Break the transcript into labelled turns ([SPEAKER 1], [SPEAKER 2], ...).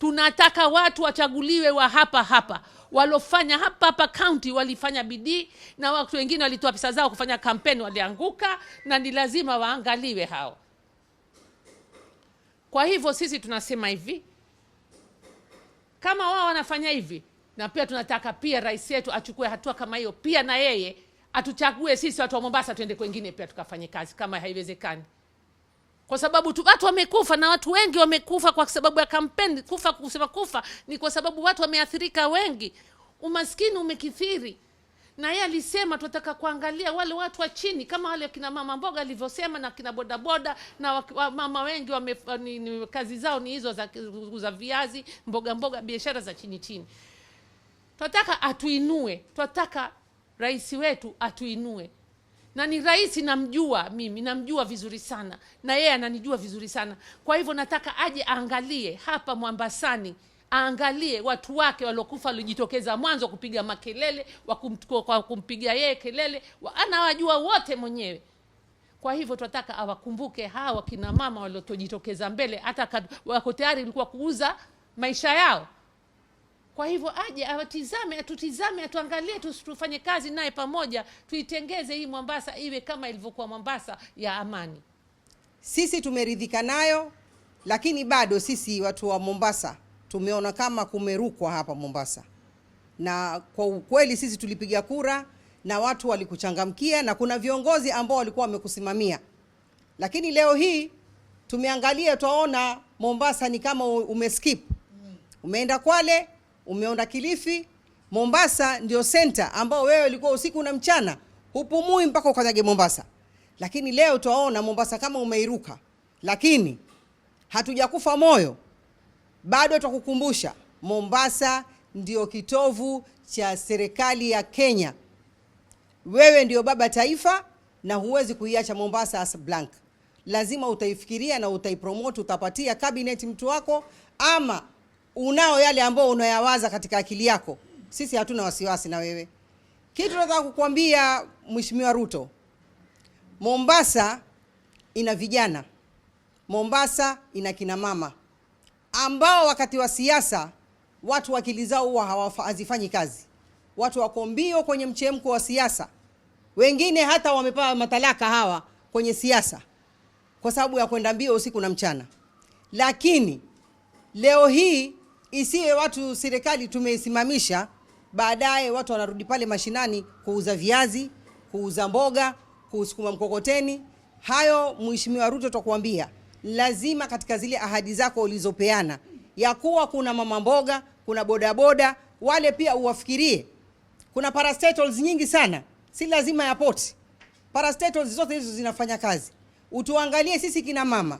[SPEAKER 1] Tunataka watu wachaguliwe wa hapa hapa, walofanya hapa hapa county, walifanya bidii, na watu wengine walitoa pesa zao kufanya kampeni, walianguka, na ni lazima waangaliwe hao. Kwa hivyo sisi tunasema hivi, kama wao wanafanya hivi, na pia tunataka pia rais yetu achukue hatua kama hiyo pia, na yeye atuchague sisi watu wa Mombasa tuende kwengine pia tukafanye kazi, kama haiwezekani, kwa sababu tu watu wamekufa, na watu wengi wamekufa kwa sababu ya kampeni. Kufa, kusema kufa ni kwa sababu watu wameathirika wengi, umaskini umekithiri. Na yeye alisema tunataka kuangalia wale watu wa chini kama wale kina mama mboga alivyosema, na kina bodaboda na mama wengi wame, ni, kazi zao ni hizo za kuuza viazi, mboga mboga, biashara za chini chini. Tunataka atuinue, tunataka rais wetu atuinue, na ni rais namjua mimi, namjua vizuri sana, na yeye ananijua vizuri sana. Kwa hivyo nataka aje aangalie hapa Mwambasani, aangalie watu wake waliokufa, walijitokeza mwanzo kupiga makelele, kwa kumpiga yeye kelele, anawajua wote mwenyewe. Kwa hivyo tunataka awakumbuke hawa kina mama waliotojitokeza mbele, hata wako tayari ilikuwa kuuza maisha yao. Kwa hivyo aje awatizame, atutizame, atuangalie, tufanye kazi naye pamoja, tuitengeze hii Mombasa iwe kama ilivyokuwa Mombasa ya amani.
[SPEAKER 2] Sisi tumeridhika nayo, lakini bado sisi watu wa Mombasa tumeona kama kumerukwa hapa Mombasa, na kwa ukweli sisi tulipiga kura na watu walikuchangamkia na kuna viongozi ambao walikuwa wamekusimamia, lakini leo hii tumeangalia, twaona Mombasa ni kama umeskip, umeenda Kwale, umeenda Kilifi. Mombasa ndio center ambao wewe ulikuwa usiku na mchana hupumui mpaka ukanyage Mombasa, lakini leo twaona Mombasa kama umeiruka. Lakini hatujakufa moyo, bado twakukumbusha Mombasa ndio kitovu cha serikali ya Kenya. Wewe ndio baba taifa na huwezi kuiacha Mombasa as blank. Lazima utaifikiria na utaipromote, utapatia cabinet mtu wako, ama unao yale ambao unayawaza katika akili yako. Sisi hatuna wasiwasi na wewe. Kitu nataka kukuambia Mheshimiwa Ruto, Mombasa ina vijana, Mombasa ina kina mama ambao wakati wa siasa watu akili zao huwa hazifanyi kazi. Watu wako mbio kwenye mchemko wa siasa, wengine hata wamepewa matalaka hawa kwenye siasa kwa sababu ya kwenda mbio usiku na mchana. Lakini leo hii isiwe watu serikali tumeisimamisha, baadaye watu wanarudi pale mashinani kuuza viazi, kuuza mboga, kusukuma mkokoteni. Hayo Mheshimiwa Ruto, tutakuambia lazima katika zile ahadi zako ulizopeana ya kuwa kuna mama mboga, kuna bodaboda, wale pia uwafikirie. Kuna parastatals nyingi sana, si lazima ya port. Parastatals zote hizo zinafanya kazi. Utuangalie sisi kina mama